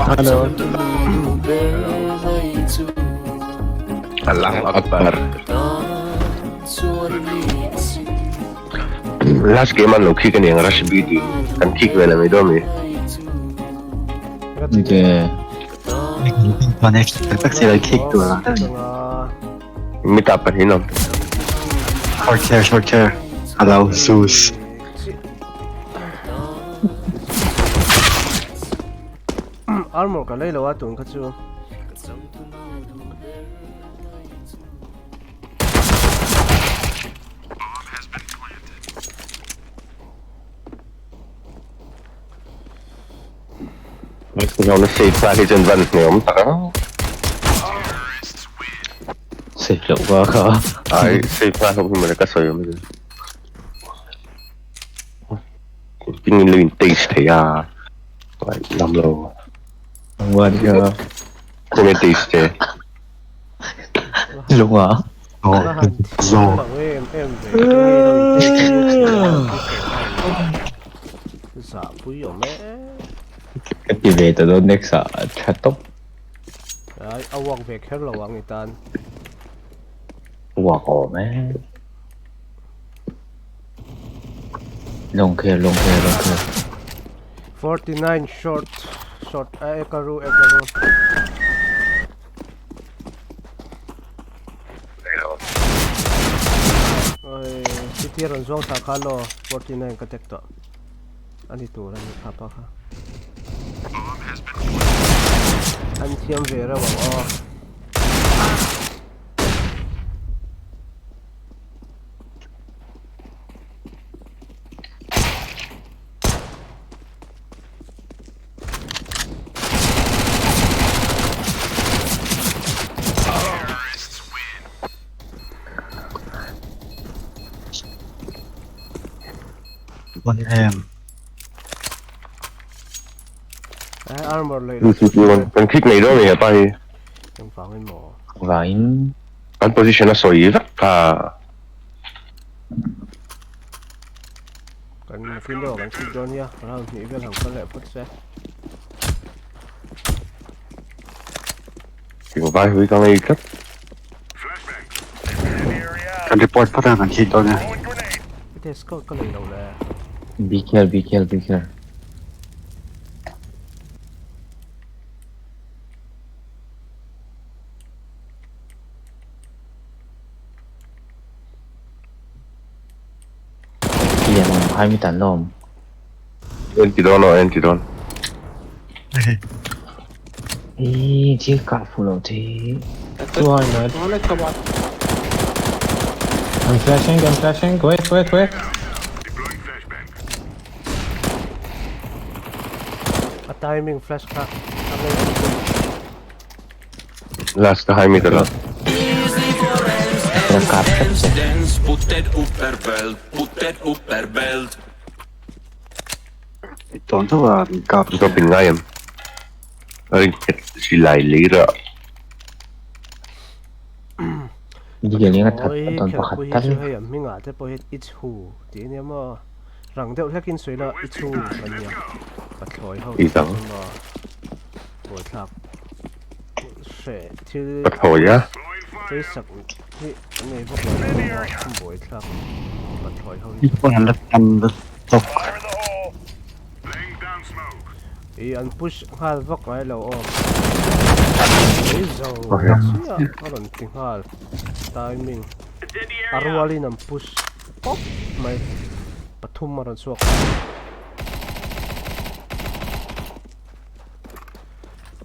Hello. Allahu Akbar. Last game an lo kick ani ang rush B ti. Kan kick ve la mai dawn mi. Ni te. Tak tak si lai kick tu la. Mi ta pahnih awm. Short chair, short chair. Hello, Zeus. Armor ka lei lo a tun kha chu. Nó safe ra thì chân vân nhóm tak ang. Safe loh qua kha. Ai safe ra không mà ka sawi mai. Ping in lo in taste thei a. Ai lam lo. Qua đi kha. Kung in taste te. Lung à? Oh, zo. Lo em em ve. Lo in Dạ pui awm e. Cái ti ve ta dawn next ah tha tawp. Ai a walk ve kher lo ang i tan. Walk awm e. Long clear, long clear, long clear. 49 short short a ekaru ekaru. Oi city ron zawng thla kha lo 49 ka tek tawh. Ani tur ani kha pa kha. An thiam ve reuh ang aw. One M. Ai armor lei Lu su su kan kick nei dawn mi pa hi. Eng vangin maw. Vangin. Kan position a sawi vek kha. Kan nakin deuh kan kick dawn nia round hnih vel ang kal leh phawt se. Thing vai hui ka ngei tlat. Kan report phawt ang kan kick dawn nia. Hete scout ka nei lo le. Be careful, be careful, be careful. Ian awm hai mi tan lawm. En ti dawn aw en ti dawn. Ih thil kah fuh loh thei. 200. I'm flashing, I'm flashing. Wait, wait, wait. A timing flash kha a ngei awm chu. Last ka hai mi ta lo. Ka kap hrep che. Tawn tho a min kap. Drop in ngai em. A rin nghet silai lei rah. Deagle in a that Oi a tawn khelh pakhat pui hi tal. chu hei an hmingah te pawh hi i chhu tih ania maw rang deuh hlekin sawi la i chhu ania pathlawi ho I dang. chu maw buaithlak hre thil Pathlawi a. cheisak hi an nei vak lo maw buaithlak pathlawi ho hi I phone an la tan tawk. I an push nghal vak ngai lo aw. Ei zo chiah a rawn ti nghal timing a rualin an push pawp mai pathum a rawn chhuak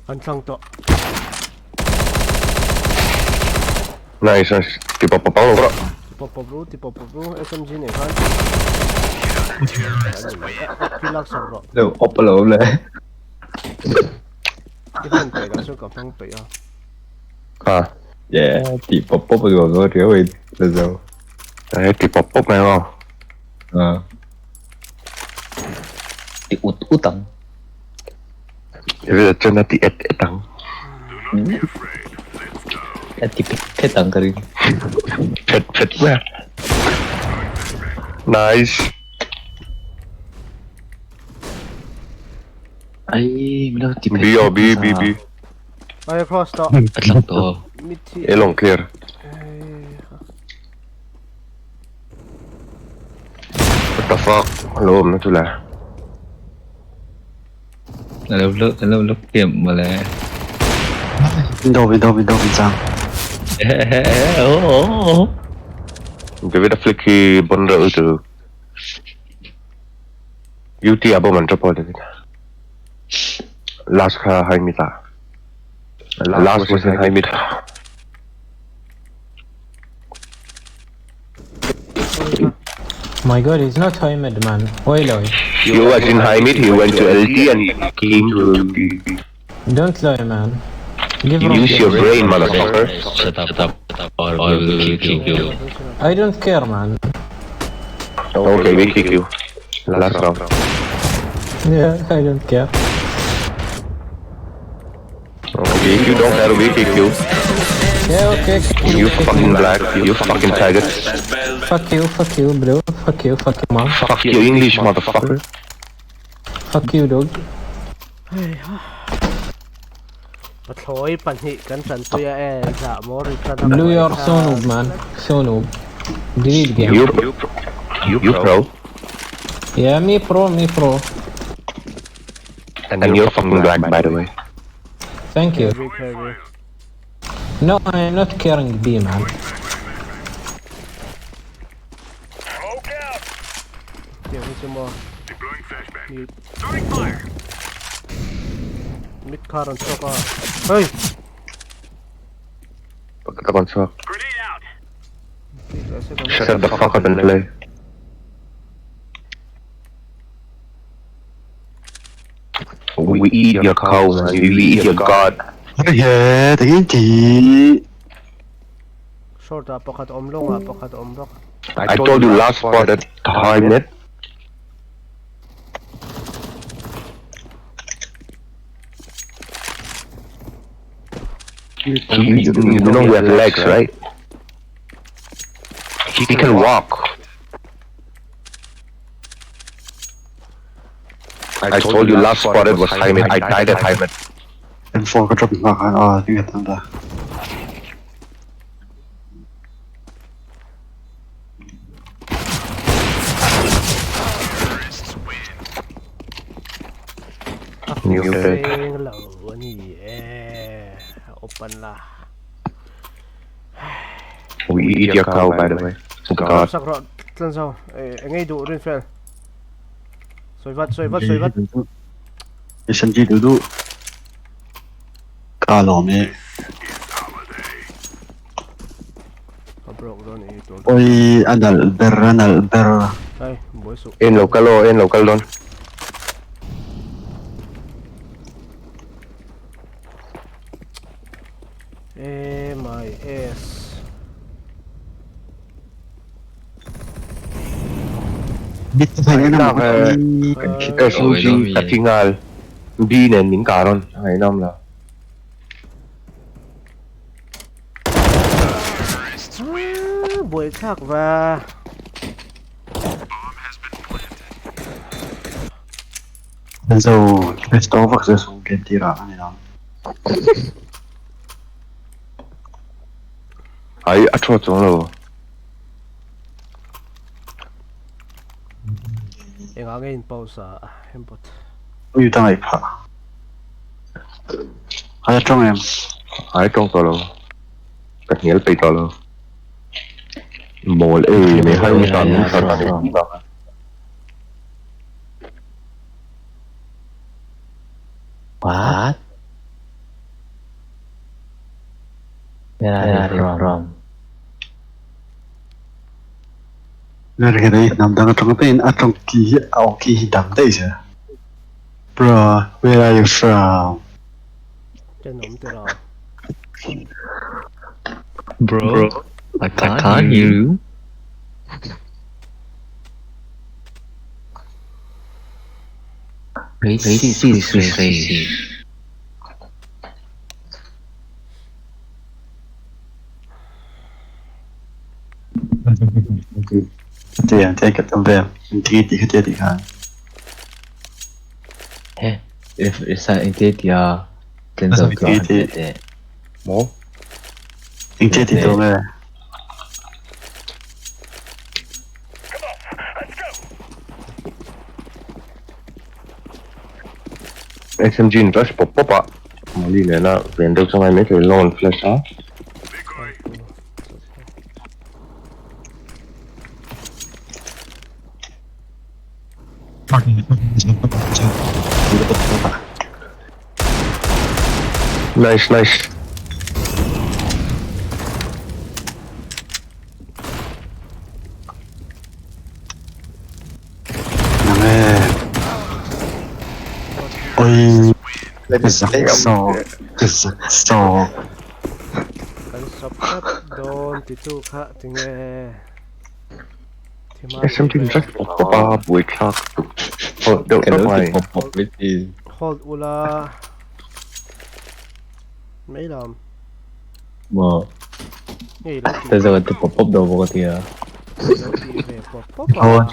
an thlang tawh. Nice nice ti pawp pawp ang lo rawh. Ti pawp pawp ru ti pawp pawp ru SMG nei khan khi lak sak rawh. Lo awp a lo awm le. I hman peih lah chuan ka hmang peih a. Ha. Yeah ti pawp pawp a nuam dawn riau in la zo. He ti pawp pawp mai maw. Ah. Ti ut ut ang. Vel chuan a ti et et ang. A ti phet phet ang ka ring. Phet phet mai a. Nice. Ai min lo ti B aw B B B. Ai cross tawh. A tlang tawh. Mithi. A long clear. What the fuck? Lo awm na chu le. A lo lo a lo lo kiam mawle. Window window window min chang. David a flick hi bon reuh chu. UT ah pawh man tap aw David. Last kha high mid ah. Last was in high mid. My god, he's not high mid, man. Oi, oi. He was in high mid, he went to LT and he came to UT. Don't lie, man. Give Use your brain, motherfucker. Shut up, shut up, or I will kick you. I don't care, man. Okay, we kick you. Last round. Yeah, I don't care. Okay, if you don't care, we kick you. Yeah, okay. You fucking black, you fucking faggot. Fuck you, fuck you, bro. Fuck you, fuck your mom. Fuck your English, motherfucker. Fuck you, dog. Pathlawi pahnih kan tanpui a e zah maw ri tan a Blue, you're so noob, man. So noob. Delete game. You you you pro. Yeah, me pro, me pro. And you're fucking black, by the way. Thank you. No, I'm not caring B, man. Tiang hi chu maw mid kha rawn chhuak a hei Pakhat a rawn chhuak Shut the fuck up and play. We eat your cow man, we eat your god. He takin ti. Short ah pakhat awm lawng ah pakhat awm bawk. I told you last spot at high mid. You, you know he has legs, right? He can walk. I told you last spotted was high mid. I died at high mid. M4 ka drop hma khan a ting ka tam ta. New dead. Seng lo a ni e open la. We eat your cow, by the way. God. Sak rawh tlan zo eng ei duh rin fel. Sawi vat sawi vat sawi vat. SMG duh duh. Ka lawm e. Ka broke dawn ei tur. Oi a nalh ber a nalh ber. Hai buai suh. En lo kal aw en lo kal dawn. A my ass. Ngaihnam e SMG ka thi nghal B nen min kah rawn a ngaihnam lo. Buai thlak va. Zo best of vak sung game tira ani lo. Ai a thaw chuang lo. Engah nge in pause a hembot. Ui ta ngai pha. Ai tawng em. Ai tawng tawh lo. Ka hnial peih tawh lo. Mawl e mai hai mi tan min tan ani. What? Where are you from? Ler ke dei nam dang atang te in atang ki hi au ki hi dang dei se. Bro, where are you from? Tenawm te rau. Bro, I can't hear you. Racist, racist. Ti ang te ka tam ve. Ti ti ti ti khan. He. Sa engte tia tlen zo tluang han ti teh. Maw? Engte ti tur nge? SMG in flash pawp pawp a, Molly nena ven deuh chu ngai maithei long an flash a. Nice nice. Nang e. Oi. Ka zak zawk. Ka zak zawk. Kan sawp tlat dawn titu kha tinge. SMT in flash pawp pawp a buaithlak tuk deuh Ka lo tawp ti mai. pawp pawp mai thin. Hold ula mai lam. Maw. Ngei lo ti. Ta zawk an ti pawp pawp dawn bawk a tia. Lo ti ve pawp pawp a.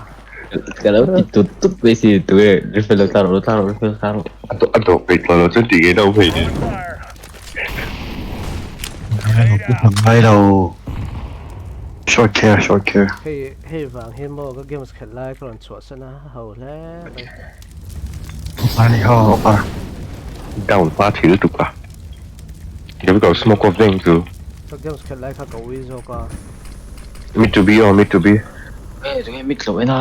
Ka lo ti tut tut mai si tunge rifle lo tla rawh lo tla rawh rifle lo tla rawh. A dawh peih tawh lo chuan tih ngei deuh mai ni. Ngai lo. Short care, short care. Hei hei vang hi maw ka games khelh lai ka rawn chhuah san a ho hle mai. Opa ni ho, opa. Down hma thil tuk a. Kan ko smoke off veng chu. Ka games khelh lai kha ka ui zawk a. Mid to B aw mid to B. Nge tunge mid lo en a.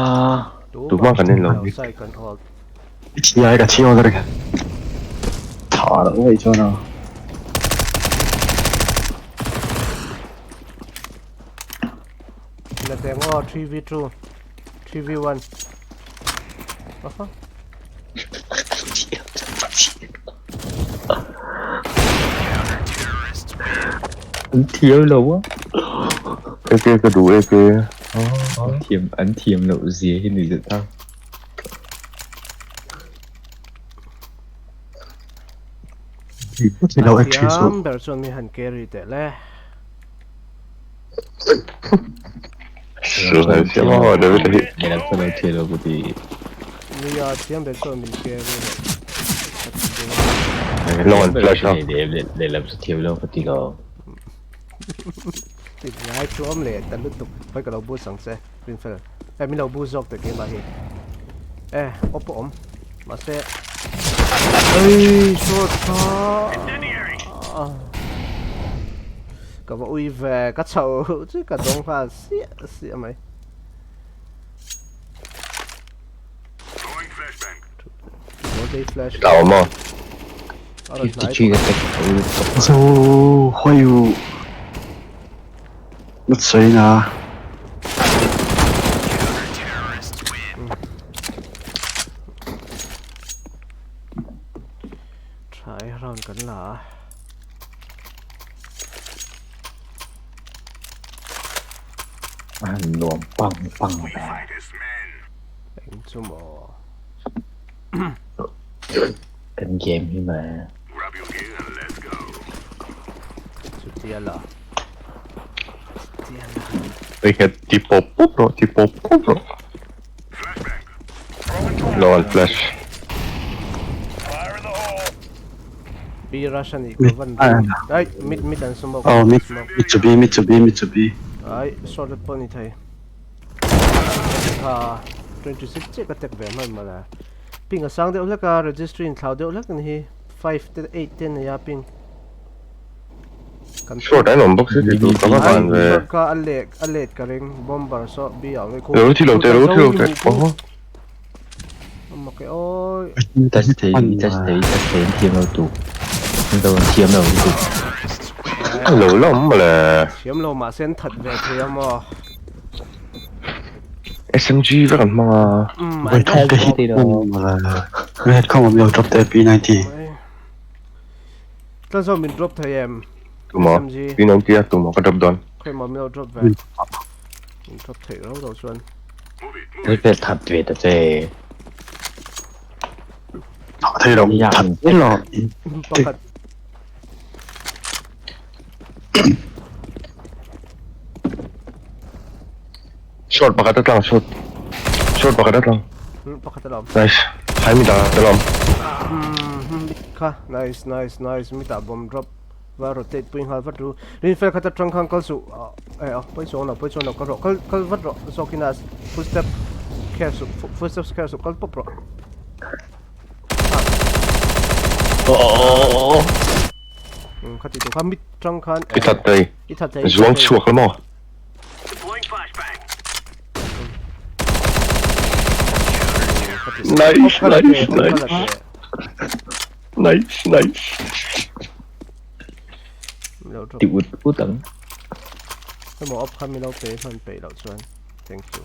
Tumah kan en lo. Outside kan hold. I thi ai ka thi aw ka Tha loh ngei chuan a. La teng aw 3v2 3v1 Aha. An thiam lo a. AK ka duh AK. An thiam an thiam loh zia hi nuih zet a. Thiam ber chuan mi han carry teh le. Nia thiam ber chuan min carry leh ka ti deuh a. Long an flash a. Lehlam chu thiam lo ka ti lo. Ti ngai chuam leh ta lutuk. Khawi ka lo boost ang che. Rinfel. Eh min lo boost zawk teh keimah hi. Eh awp a awm. Mahse Ei short kha. Ka va ui ve ka chho chu ka dawng nghal siah siah mai. Tla awm maw? 53 ka tek ka ui lutuk. So why you not saying ah? Try round kan la a. A han nuam pang pang ve. Eng chu maw? Kan game hi ma. Chutia la. Chutia la. Hei hian ti pawp pawp rawh ti pawp pawp rawh. Lo an flash. B rush a nih ka van ring. Ai mid mid an smoke. Oh mid mid to B mid to B mid to B. Ai short pawh ni thei. Kha 26 chiah ka tek ve hman mawle. Ping a sang deuh hlek a registry in thlau deuh hlek a ni hi 5 te 8 te a nei a ping. Kan Short an awm bawk si tih tur ka va van ve. Short kha a let a let ka ring bomber saw B ah awm e khu. Lo thi lo teh lo thi lo teh aw. Mak e awi. Touch thei touch thei touch thei an thiam lo tuk. An lo thiam lo lutuk. A lo la awm mawle. Thiam lo mahse an that ve thei a maw. SMG vek an hmang a. Vai thawk te hi Red khawng awm lo drop teh P90. Tlan zawk min drop thei em? Tuma P90 a tuma ka drop dawn. Khawi maw min lo drop ve. Min drop theih rau rau chuan. Rifle that ve ta che. Thei lo that lo. Pakhat. Short pakhat a tlang short. Short pakhat a tlang. Pakhat a lawm. Nice. Hai mi dah alawm. Kha nice nice nice mi tah bomb drop va rotate pui nghal vat ru. Rin fel khat atang khan kal suh eh a pawi chuang lo pawi chuang lo kal rawh kal kal vat rawh zawkin a footstep care suh footsteps care suh kal pawp rawh. Khati tur kha mit tang khan I that thei. I that thei. Zuang chhuak la maw? Nice nice nice. Nice nice. Ti ut ut ang. Emaw up kha min lo pe hman peih loh chuan thank you.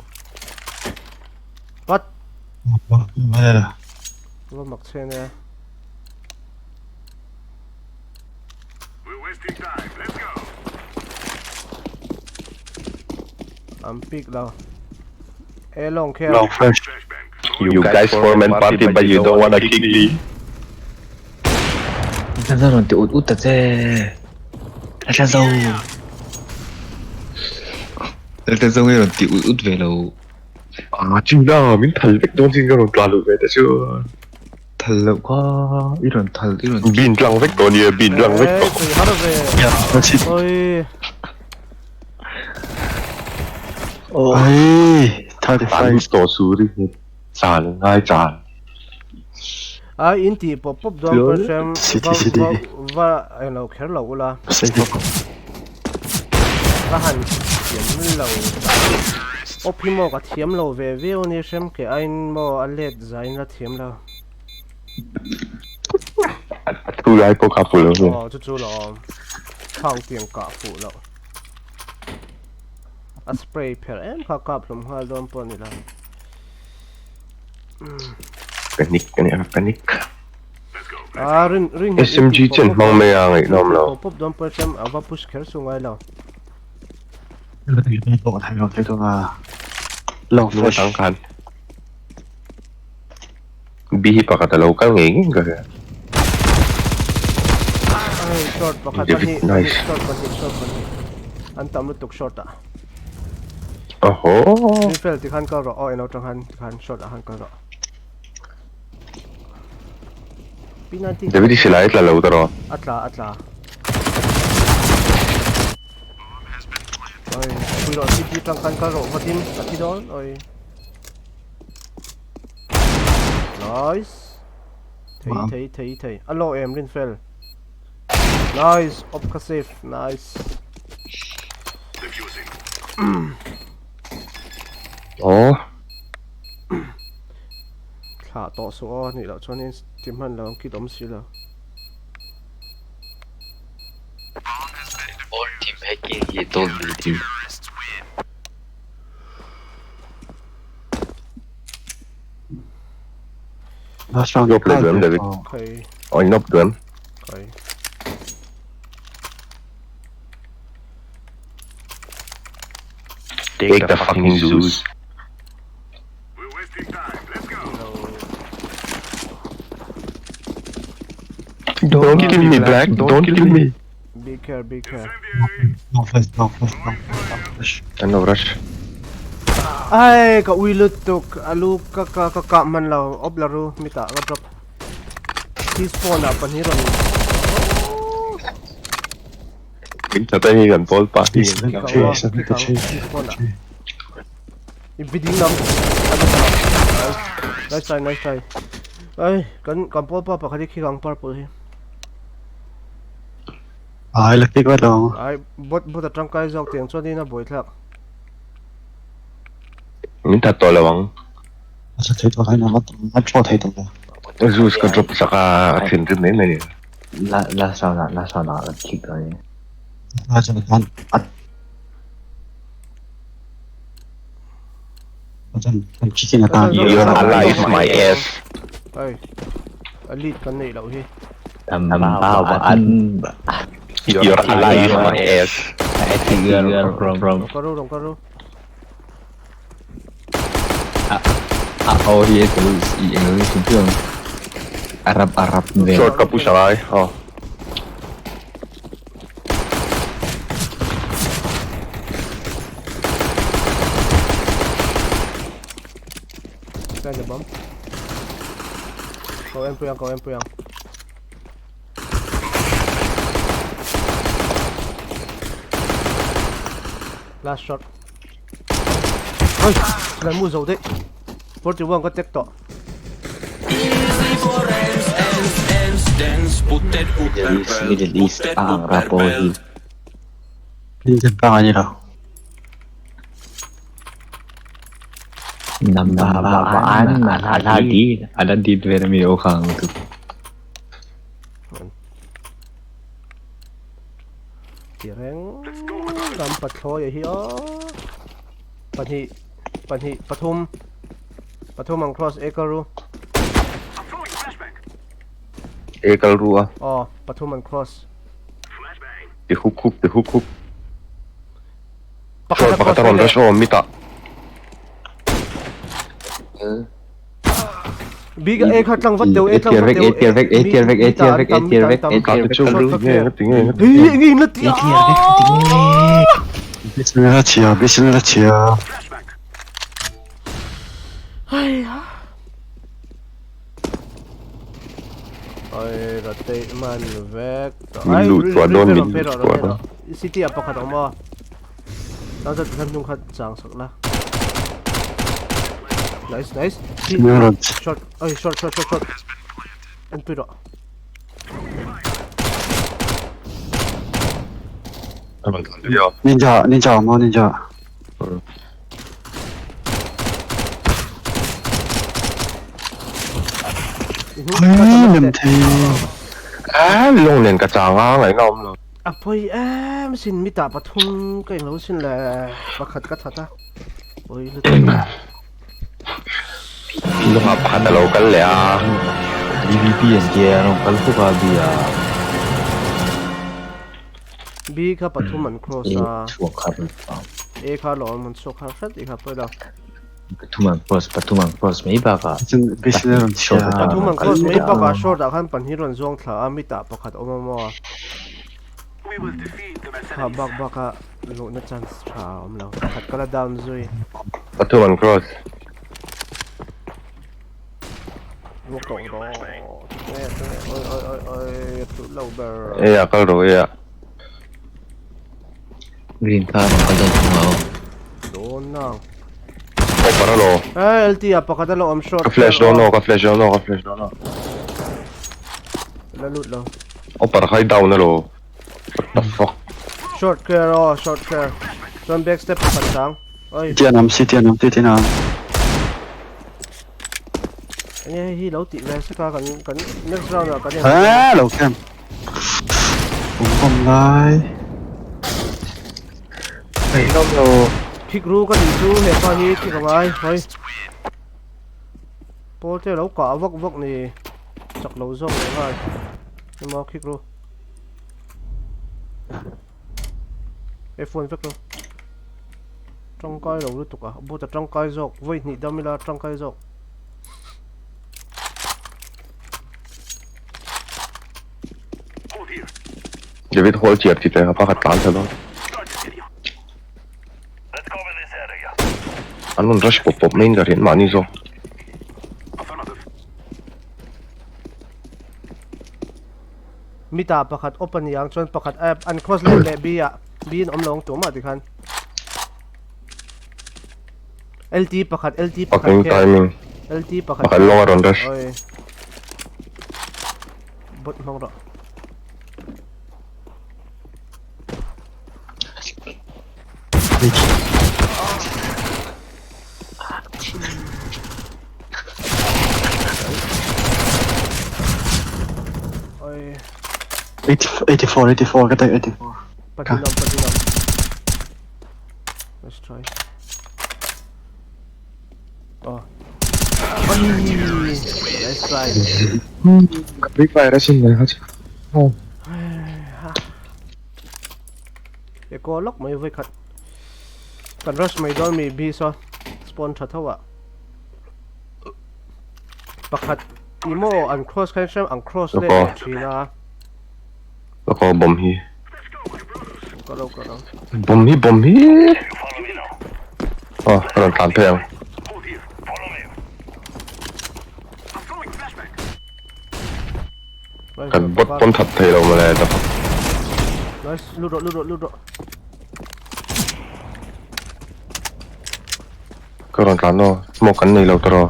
What? Va mak che nia. An pick lo. E long kher. Long flash. You guys form and party but you don't wanna kick me. Thlan zo rawn ti ut ut ta che. Thlan zo. Thlan zo nge rawn ti ut ut ve lo. Ah chin la min thal vek dawn chin ka rawn tla luh ve te chu. Thal loh kha i rawn thal i rawn. Bin tlang vek tawh nia bin tlang vek tawh. Ei har ve. Oi. Ai 35. Tan tawh suri hi chan ngai chan. A in ti pawp pawp dawn pawn hrem City city. va va englo kher lo ula. Ka han thiam lo awp hi maw ka thiam lo ve viau a ni hrem ke aiin maw a let zain la thiam lo. A thu lai pawh kha fuh lo hle. Aw chu chu lo awm khang tiang kah fuh loh a spray pherh em kha kap hlawm nghal dawn pawh a ni lo. Panic a nia panic. Ah rin rin SMG chen hmang mai a ngaihnawm lo. Pawp pawp dawn pawh hrem a va push kher chu ngai lo. Long flash. Tang khan. B hi pakhat a lo kal ngei ngei ka hria. Ai short pakhat David pahnih nice. short pahnih short pahnih an tam lutuk short ah. Oho. Rifle tikhan kal rawh aw eno tang khan tikhan short ah khan kal rawh. P90 David i silai tla lo ta rawh. A tla a tla. Oi pui rawh CT tang khan kal rawh vatin a thi dawn oi. Nice. Thei thei thei thei a lo em rin fel. Nice op kha safe nice. Oh. Thlah tawh suh aw nih loh chuan in ti hman lo ang kit awm si lo. All team hacking hi told me team. Last round. Drop leh duam David. Okay. Oi nop duam. Okay. Take the fucking zoos. Don't kill me Black, don't kill me. Be care, be care. Long flash, long flash, long flash, long flash. An lo rush. Ai ka ui lutuk alu ka ka ka kah hman lo awp la ru mitah ka drop thi spawn ah pahnih rawn Min that a hi kan pawl pah hi. Spawn ah i bidding lam nice try nice try ai kan kan pawl pa pakhat hi khi ang purple hi. Ai la pick vat lo. Ai bot bot a tangkai zawk tiang chuan in a buaithlak. Min that tawh lo ang. A tha thei tawh lai na a draw thei tawh lo. Zeus ka drop sak a, a thinrim mai mai. La last round ah last round ah kan kick dawn e. A chuan khan a a chuan kan chicken atan. Your Allah is my ass. Ai a lead kan neih loh hi. Tam bao ba an Your Allah is my ass. I think you are from from Rong ka ru rong ka ru. A oh hi tu i eng eng thường Arab Arab ve. Short ka push angai. Oh. Plant the bomb. Ko en pui ang, ko en pui ang. Last shot. Oi, lại mua dầu đấy. 41 có tech tọ. Middle East Middle East a ang rapo hi. Ni kan pa ni lo. Nam ba ba ba an ala di ala di ve mi o khang tu. Ti reng ram pathlawi hi aw pahnih pahnih pathum pathum ang cross e kal ru E kal ru a. Aw pathum an cross. Ti huk huk ti huk huk. Short pakhat a rawn rush aw mid ah. B ka E kha tlang vat deuh E tlang vat deuh A tier vek A tier vek A tier vek A tier vek A tier vek Chu nge ti nge Hi ngi na ti A tier vek ti nge. Bismillah chia, bismillah chia. Ai ha. Oi rotate man vek. Min lut tua dawn min lut tua dawn. City a pakhat awm a. Tang zat khan hnung khat chang sak la. Nice nice. Short oi short short short short. An pui rawh. Ninja ninja awm a ninja. Ai lem thei. A lawng nen ka chang a ngaihna awm lo. A pawi em sin mi tah pathum ka englo sin le pakhat ka that a pawi lutuk. Lawngah pakhat a lo kal leh a. DVP an tia a rawn kal fuk a B a. B kha pathum an cross a. Chhuak har A kha lawm an chhuak har hret i kha pawi lo. Pathum an cross pathum an cross mai bakah short Pathum an cross mai bakah short ah khan pahnih rawn zuang thla a mi tah pakhat awm a maw. Kha bak bak a luhna chance tha a awm lo pakhat ka la down zui. Pathum an cross. Ruak tawh rawh tunge tunge oi oi oi oi a tlut lo ber. A ah kal rawh A ah. Green kha rawn kal dawn thung a aw. Dawn nang. Aw para lo. Eh LT ah pakhat a lo awm short. Ka flash dawn aw ka flash dawn aw ka flash dawn aw. La lut lo. Aw para khai down a lo. What the fuck. Short clear aw short clear. Chuan back step pakhat chang. Oi. City an awm city an awm city an awm. Enge hei hi lo tih ve sek a kan kan next round ah kan en. Eh lo camp. Bum bum lai. Ngaihnawm lo. Thik ru ka tih chu hepa hi thik a ngai hawi. Pawl te lo kah vak vak ni chak lo zawk leh nghal. Emaw khik ru. F1 vek lo. Tangkai lo lutuk a boot a tangkai zawk vawi hnih dam ila tangkai zawk. David Hall chiar chi te a pakhat tlan thla dawn. An rawn rush pawp pawp maiin ka rian mahni zawk. Mita pakhat awp a ni ang chuan pakhat app an cross leh leh B ah B in awm lo ang tumah tikhan. LT pakhat LT pakhat Fucking timing. LT pakhat. Pakhat lawng a rawn rush. Oi. Bot hmang rawh. Oi. 84 84 ka take 84. Pahnih lam pahnih lam. Let's try. Oh. Nice try. Free fire asin mai kha chu. Eko lawk mai vawi khat. Kan rush mai dawn mi B saw spawn tha tho ah. Pakhat i maw an cross khan hrem an cross leh leh thin a. Ka ko bomb hi. Ka lo ka lo. Bomb hi bomb hi. Aw ka rawn tlan phei ang. Kan bot pawn that thei lo mawle the fuck. Nice, lut rawh lut rawh lut rawh. Ka rawn tlan aw, smoke kan nei lo tawh.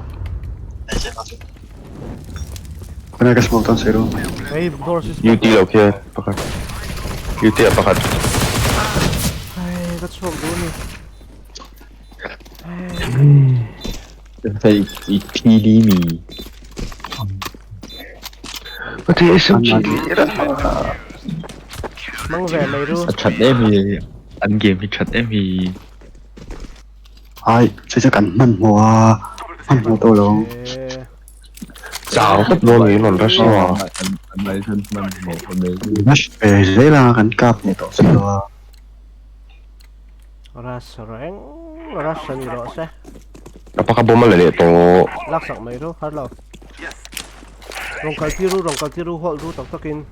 Khawnge ka smoke dawn sawi ru. Hei door system. UT lo khi pakhat. UT ah pakhat. Hei ka chhuak duh ni. Hei i phili mi. Ka ti SMG Mang ve mai ru. A that em hi. An game hi that em hi. Ai, chu chu kan hmanhmawh a, hmanhmawh tawh lo. Chang tawp dawn niin rawn rush a. An mai hian hmanhmawh ka nei. Rush ve zel a, kan kap leh tawh si lo a. Rush reng, rush a ni rawh se. Ka pa kha bawm a la leh tawh. Laksak mai ru, har lo. Rawn kal tir ru, rawn kal tir ru, hawlh ru tak takin.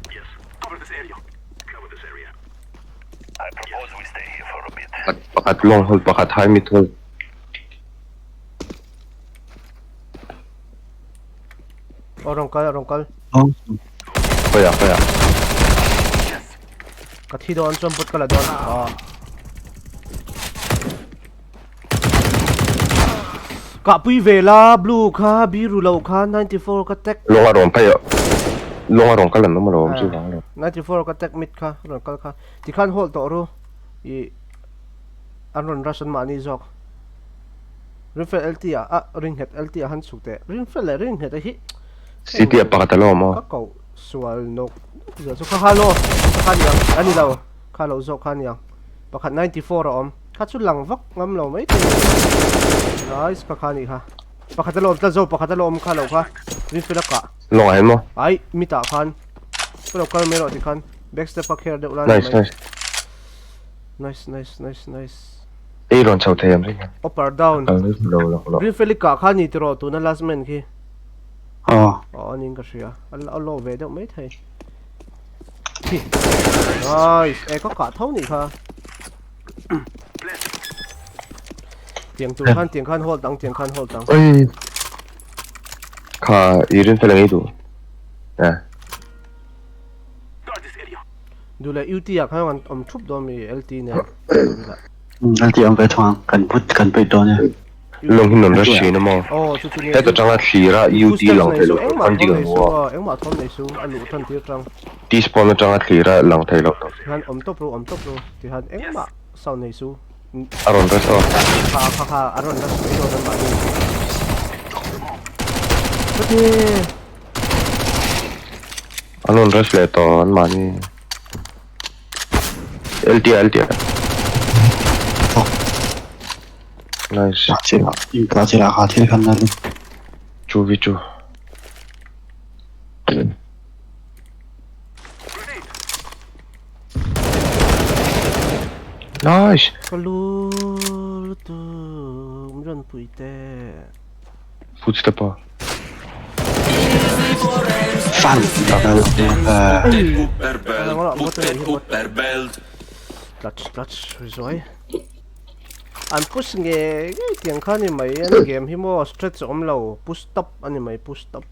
Pakhat long hold, pakhat high mid hold. Aw rawn kal, rawn kal. Khawiah, khawiah. Ka thi dawn chuan but ka la dawn. Aw. Kah pui ve la blue kha biru lo kha 94 ka tag. Lawng a rawn phei a, lawng a rawn kal an awm alawm chu vang lo. 94 ka tag mit kha rawn kal kha tikhan hold tawh ru i an rawn rush an mahni zawk. Rinfel LT ah a ringhet LT ah han chhuk teh Rinfel leh ringhet a hi City ah pakhat a lo awm aw. Ka koh sual nawk nawk zel chu kha kha lo kha niang a ni lo kha lo zawk kha niang pakhat 94 a awm. Kha chu lang vak ngam lo mai thei Nice kha kha nih kha Pakhat a lo awm tlat zo pakhat a lo awm kha lo kha Rinfel a kah Lawng ah hian maw? Ai mitah khan Ka lo kal mai rawh tikhan Back step a kher deuh la ni Nice mai nice Nice nice nice nice Ei rawn chho thei ang ring hian Upper down Kal mai lo lo lo. Rinfel i kah kha ni tiraw tuna last man khi Aw. Aw anin ka hria a lo ve deuh mai thei. Nice e ka kah tho nih kha. Tiang tur khan tiang khan hold ang tiang khan hold ang. Oi. Kha i rin fel ang ei duh. Eh. Duh leh UT ah khan an awm thup dawn mi LT nen. LT awm ve thung ang kan put kan peih dawn e. Lawng hi non rush thin a maw? Aw chu chu nia. Heta tanga thlir a UT lang thei lo tur khan ding ang u a. Engmah thawm nei su a luh tan tir tang. T spawn atanga thlir a lang thei lo tur. Tihan awm tawp ru awm tawp ru tihan engmah sound nei su. A rawn rush aw. Kha kha kha a rawn rush mai dawn an mahni. Chutih. An rawn rush leh tawh an mahni. LT ah LT ah. Nice. Ka chila kha thil khan na Chu vi chu. Nice. Ka lu lutuk min rawn pui teh. Footstep ah. Fan. Clutch clutch zuai. An push nge ngei tiang kha ni mai an game hi maw stretch awm lo push top ani mai push top.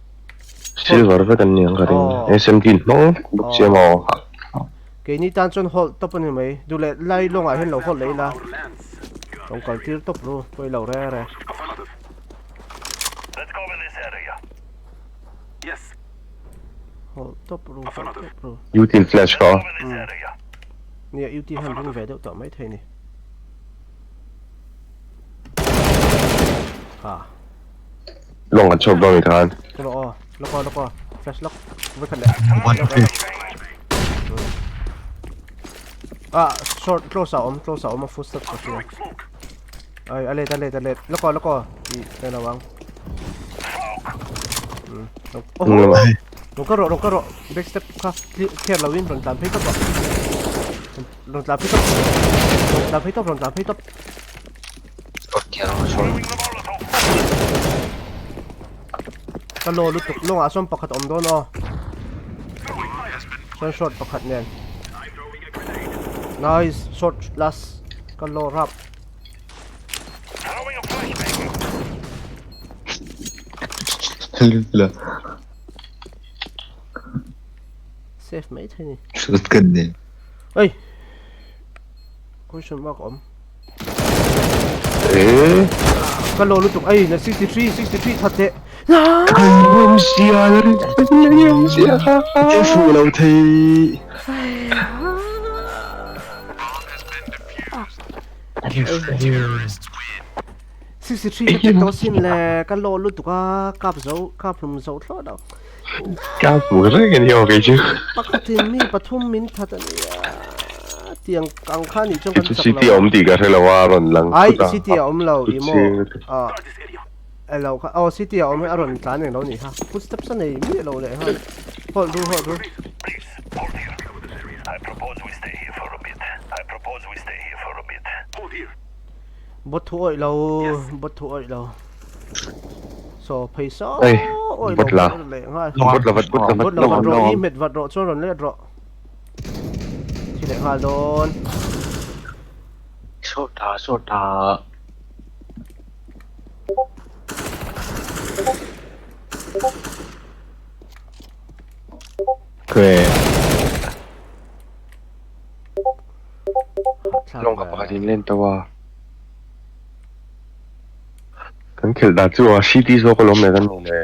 Silver vek an ni ang ka ring. SMG in hmang vek bawk sia maw. Keini tan chuan hold top ani mai duh leh lai lawngah hian lo hold leh ila. Rawn kal tir top ru pawi lo re re. Hold top ru hold top ru. UT in flash kha. Nia UT han ring ve deuh tawh mai thei ni. Ha. Lawng an chhuak dawn ni khan. Kalo aw. Lok aw lok aw. Flash lok. Voi khat leh. Ah, short close a awm, close a awm a footstep ka hria. Ai, a let a let a let. Lok aw lok aw. I ka lo ang. Oh. Rawn ka rawh, rawn ka rawh. Back step kha clear lo in rawn tlan phei tawp a. Rawn tlan phei tawp. Rawn tlan phei tawp, rawn tlan phei tawp. Ka law lutuk lawngah sawn pakhat awm dawn aw. Chuan short pakhat nen. Nice short last ka law rap. La. Safe mai thei ni. Shotgun nen. Oi! Question mark awm. Eh? Ka lo lutuk ai na 63 63 that teh. Awm sia awm sia. Ke fu lo thei. 63 ka check tawh sin le ka lo lutuk a kap zo kap hlum zo thlawt lo. Kap mu reng ani aw kei chu. Pakhatin mi pathum min that a nia tiang ang kha nih chuan kan chak lo. City a awm tih ka hre lo a rawn lang thut a. Ai city a awm lo i maw ah elo kha aw city a awm hi a rawn tlan eng lo nih kha footsteps a nei miah lo leh nghal hold ru hold ru. Bot thu awih lo bot thu awih lo saw phei saw awih lo leh nghal bot la vat bot la vat bot la vat rawh i hmet vat rawh chuan rawn let rawh thi leh nghal dawn saw tha saw tha Lawng ka pakhat in len tawh a. Kan khelh dan chu a city zawk alawm le kan awm e.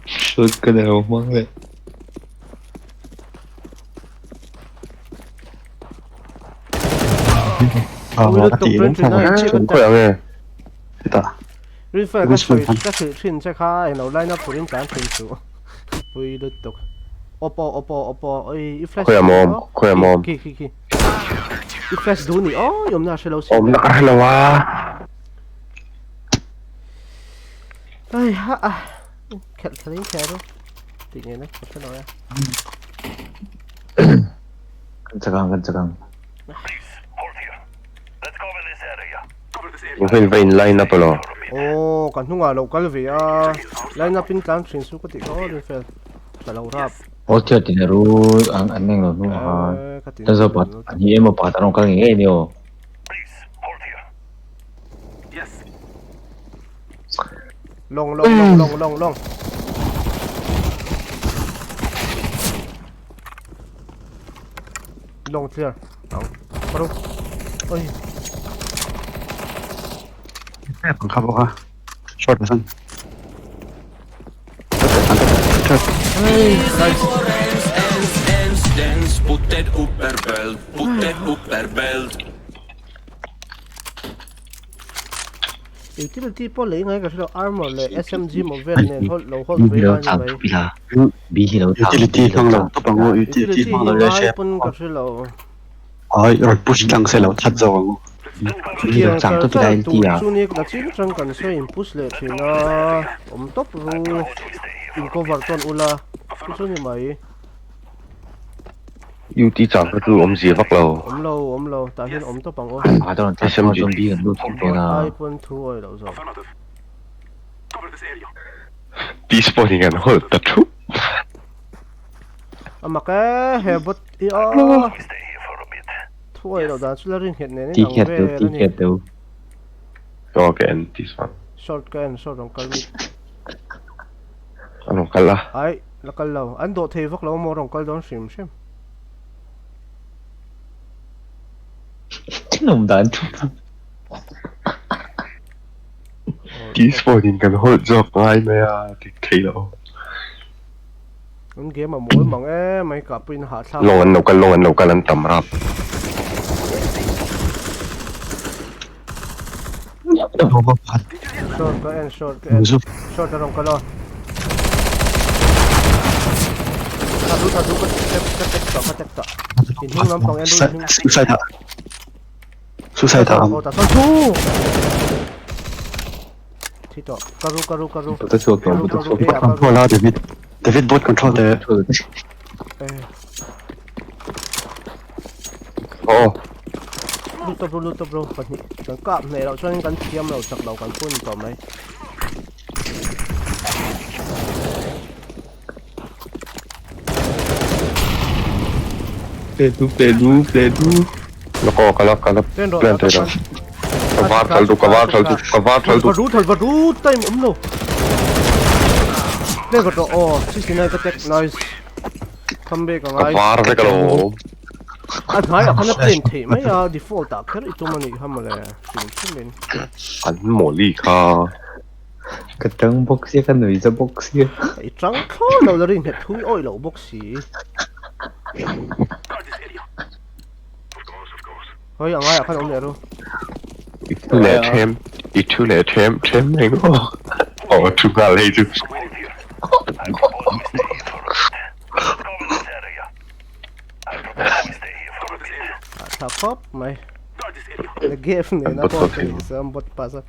Shotgun a lo hmang leh. Khawi ang e? Chutah. Rinfel ka sawi ka hrilh thin che kha englo line up turin tlan thin suh pui lutuk oppo oppo oppo oi i flash Khawi a mawm khawi a mawm khi khi khi i flash duh ni aw awmna a hrelo si awmna ka hrelo a ai ha a khelh khelh in kher ti nge na ka hrelo ya kan chakang kan chakang Engkhaw in va in line up alaw? Aw ka hnungah lo kal ve a, line up in tlan thin chu ka tih kha aw Rinfel, ka lo rap. Aw thil a ti na ru an an eng lo hnungah khan ta zawk pakhat a ni emaw pakhat an rawn kal ngei ngei ania aw. Long long long long long long. Long clear. Ang. Paro. Oi. Ang kha bawk a. Short pasan. Hey, nice. Utility pawh lei ngai ka hrelo armor leh SMG maw vel nen hold lo hold ve a ni mai. Utility hmang lo tawp ang u utility hmang lo ngai pawn ka hrelo. Ai rawn push tlang se lo that zawk ang u. Chutiang char char tur chu ni la chin chang kan sawi in push leh thin a awm tawp ru in cover tawn ula chu chu ni mai. UT chang kha chu awmzia vak lo. Awm lo, awm lo, tah hian awm tawp ang aw. Ah chuan tah chuan zombie kan lut thawk dawn a. Ai pawn thu awih loh zawk. T-spawn in kan hold ta thup. A mak e, he bot hi aw. Thu awih loh dan chu la rin nghet nen in ang vel a ni. Aw ka en T-spawn. Short ka en, short rawn kal mi. A rawn kal a. Ai, la kal lo. An dawh thei vak lo maw rawn kal dawn hrim hrim. Thinawm dan thu. T-spawn in kan hold zawk ngai mai a, dik thei lo. An game a mawl mang e mai kah pawhin hahthlak. Lawng an lo kal, lawng an lo kal an tam rap. Short ka en, short ka en. Short a rawn kal aw. Tha du, tha du ka tap ka tap tawh, ka tap tawh. In hnung lampang en ru, in hnung. Suicide ah. Suicide ah. Aw ta sawn chu. Thi tawh. Ka ru, ka ru, ka ru. Ka chhuak tawh, ka chhuak tawh. Control a David. David bot control te. Aw. Lut tawp ru, lut tawp ru. Pahnih. Kan kap hneh loh chuanin kan thiam lo chak lo kan phun tawh mai. Play du, play du, play du. Lako, kalak, kalak. Pen rawh, Plan tak thei lo. Ka var thal tu, ka var thal tu, ka var thal tu. Va ru thal va ru time awm lo. Play vat rawh aw 69 ka tag nice. Comeback a ngai. Ka var vek alawm. A hnaiah khan a plan theih mai a default ah kher i tum a nih kha mawle hrim hrim in. An mawli kha. Ka tang bawk sia ka nui za bawk sia. I tang thlawr lo la rin nghet thui awih loh bawk si. Hoi a ngaiah khan awm leh ru. I thu leh them i thu leh them them reng aw. Aw thu nghal hei chu. Tha khawp mai. The gave nena pawh thei se an bot pass a.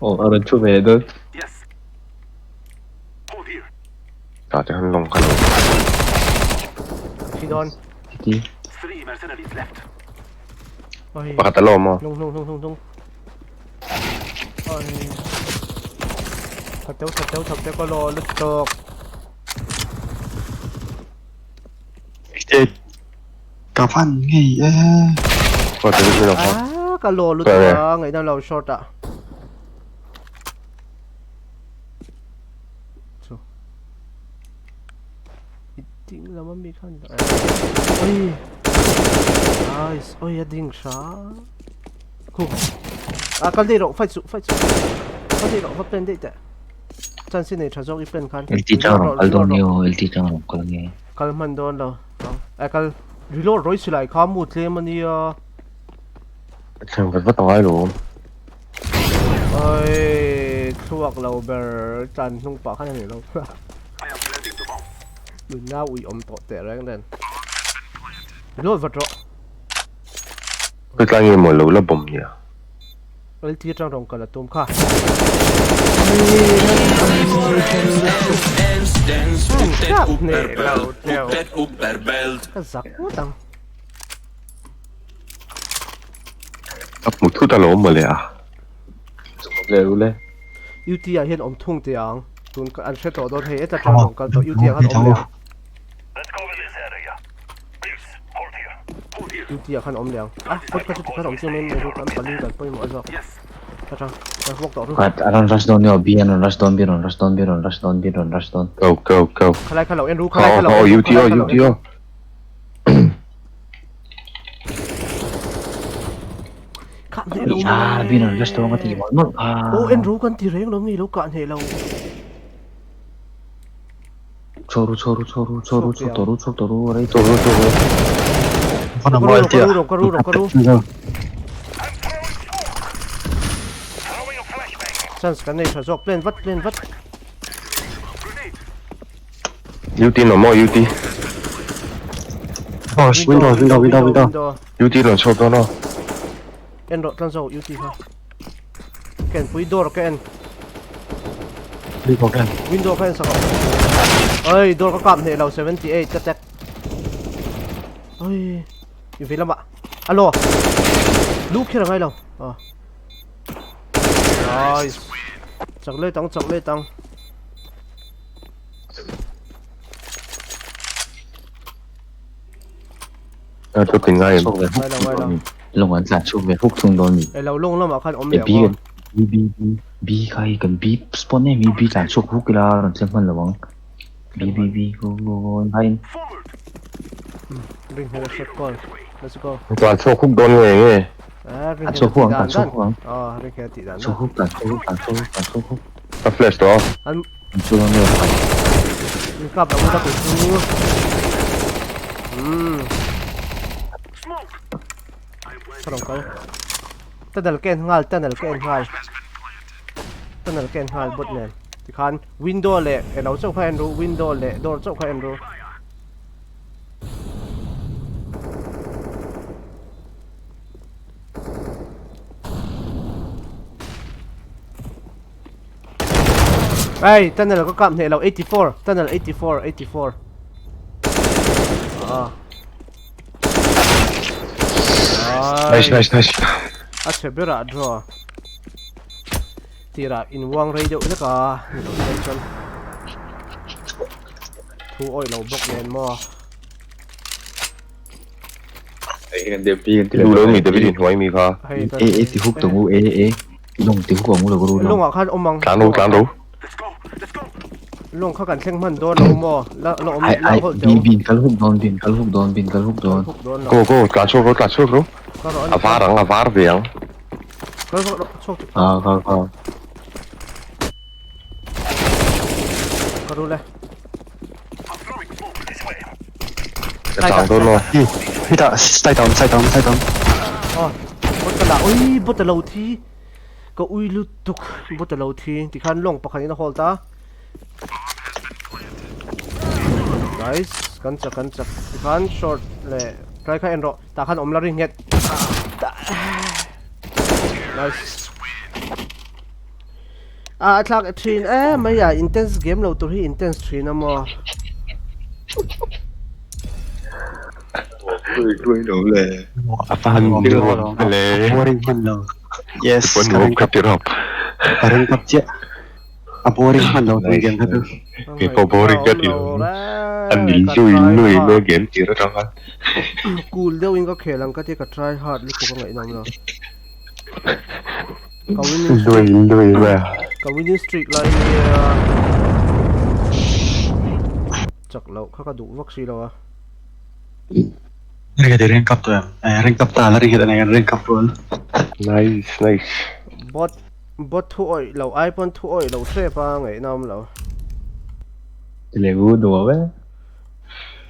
Aw a rawn thu ve leh dawn. Tah te han lawng kha lo. Thi dawn. Thi. Pakhat a lawm aw. Hnung hnung hnung hnung hnung. Oi. Thateu thateu thateu ka law lutuk. E ka van ngei e. Ka te mi lo. Ah ka law lutuk a ngaihdam lo short ah. Chu. I ding lam a mi khan. Oi. Nice. Oi a ding hra. Khu. A kal dei rawh fight su fight su. Kal dei rawh va pen dei teh. Chance i nei tha zawk i pen khan. LT chang rawh kal dawn nge aw LT chang rawh kal nge. Kal hman dawn lo. A kal reload rawi silai kha mu tlem ania. Thleng vat vat angai lo. Oi thluak lo ber tlan hnung pah khan a ni lo. Nunna ui awm tawh teh reng nen. Reload vat rawh. Hetlai nge maw lo la bawm nia. LT atang rawn kal a tum kha. Ka zak ngawt ang. Ka hmu thut alawm mawle a. Chhuk leh ru le. UT ah hian awm thung teh ang. Tun an hre tawh dawn hei heta tang rawn kal tawh UT ah khan awm leh ang. UT ah khan awm leh ang. Ah kawt kha chu tikhan awm chiang mai mai ru kan pali kan pawimawh a zawk. Ka tang kan walk tawh ru. Khat a rawn rush dawn nge B an rawn rush dawn B rawn rush dawn B rawn rush dawn B rawn rush dawn. Go go go. Khalai kha lo en ru khalai kha lo en ru UT aw UT aw. Kah hneh lo Ah, bin an restaurant ka ti mawlh mawlh kha. Oh, en ru kan ti reng lo nge lo kah hneh lo. Choru choru choru choru chho toru chho toru rei toru toru. Ka ru ka ru ka ru ka ru. Chance kan nei tha zawk plan vat plan vat. UT no maw UT. Oh, window, window, window, window. UT rawn chhuak dawn aw. En rawh tlan zo UT kha. Ka en pui door ka en. Window ka en. Window ka en sak aw. Oi door ka kap hneh lo 78 ka tag. Oi i vei lamah. Alo. Lu kher angai lo. Aw. Nice. Chak let ang chak let ang. A chu ti ngai em? Ngai lo ngai lo. Lawng an tlan chhuak ve huk thung dawn ni. E lo lawng lamah khan awm leh B kan B B B B kha hi kan B spawn em hi B tlan chhuak huk ila rawn thleng hman lo ang. B B B go go go in hai in. Ring hmel a shot call. Let's go. Tlan chhuak huk dawn nge nge. Ah ring A chhuak huk ang tlan chhuak huk ang. Ah ring hmel tih dan. Chhuak huk tlan chhuak huk tlan chhuak huk tlan chhuak huk. Ka flash tawh a. An Chu dawn nge pai. Min kap lo ta kei chu. Umm. Ka rawn kal. Tunnel ka en nghal tunnel ka en nghal. Tunnel ka en nghal bot nen. Tikhan window leh elo chauh kha en ru window leh door chauh kha en ru. Hey, tunnel ka kap hneh lo 84 tunnel 84 84 ah Nice nice nice. A chhe berah draw tirah in uang rei deuh hlek a ni lo chuan chuan thu awih lo bawk nen maw. Duh lo mi David in hnuai mi kha. A A ti huk tawng u A A lawng ti huk ang u lo ka ru lawng. Lawngah khan awm ang. Tlan ro tlan ro. Lawng kha kan thleng hman dawn lo maw? La la awm Ai la ai hawlh B teh u. B in kal huk dawn bin kal huk dawn bin kal huk dawn. Huk dawn lo. Go go tlan chhuak ro tlan chhuak ro. Ka rawh A var ang a var ve ang. Kal rawh rawh chhuak. Ah ka ka. Ka rul e. Ka chang dawn maw? Hetah side a awm side a awm side a awm. Aw bot a lah ui bot a lo thi ka ui lutuk bot a lo thi tikhan lawng pakhat in a hold a nice kan chak kan chak tikhan short leh try kha en rawh tah khan awm la ri nghet nice A a thlak thin e mai a intense game lo tur hi intense thin a maw. A boring hman lo. Yes, ka ring kap ka ring kap chiah. A boring hman lo tun game kha chu. Kei pawh boring ka ti lo. A ni lui lui mai game tir atang khan. Cool deuh in ka khel ang ka ti ka try hard lutuk a ngaihnawm lo. Ka winning Lui streak lui mai a. Ka winning streak lai nia chak loh kha ka duh vak si lo a. Ring a ring kap tawh em? Eh ring kap ta la ring hian a ring kap rual. Nice nice. Bot bot thu awih lo ai pawn thu awih lo hrep a ngaihna awm lo. Leh u nuam e.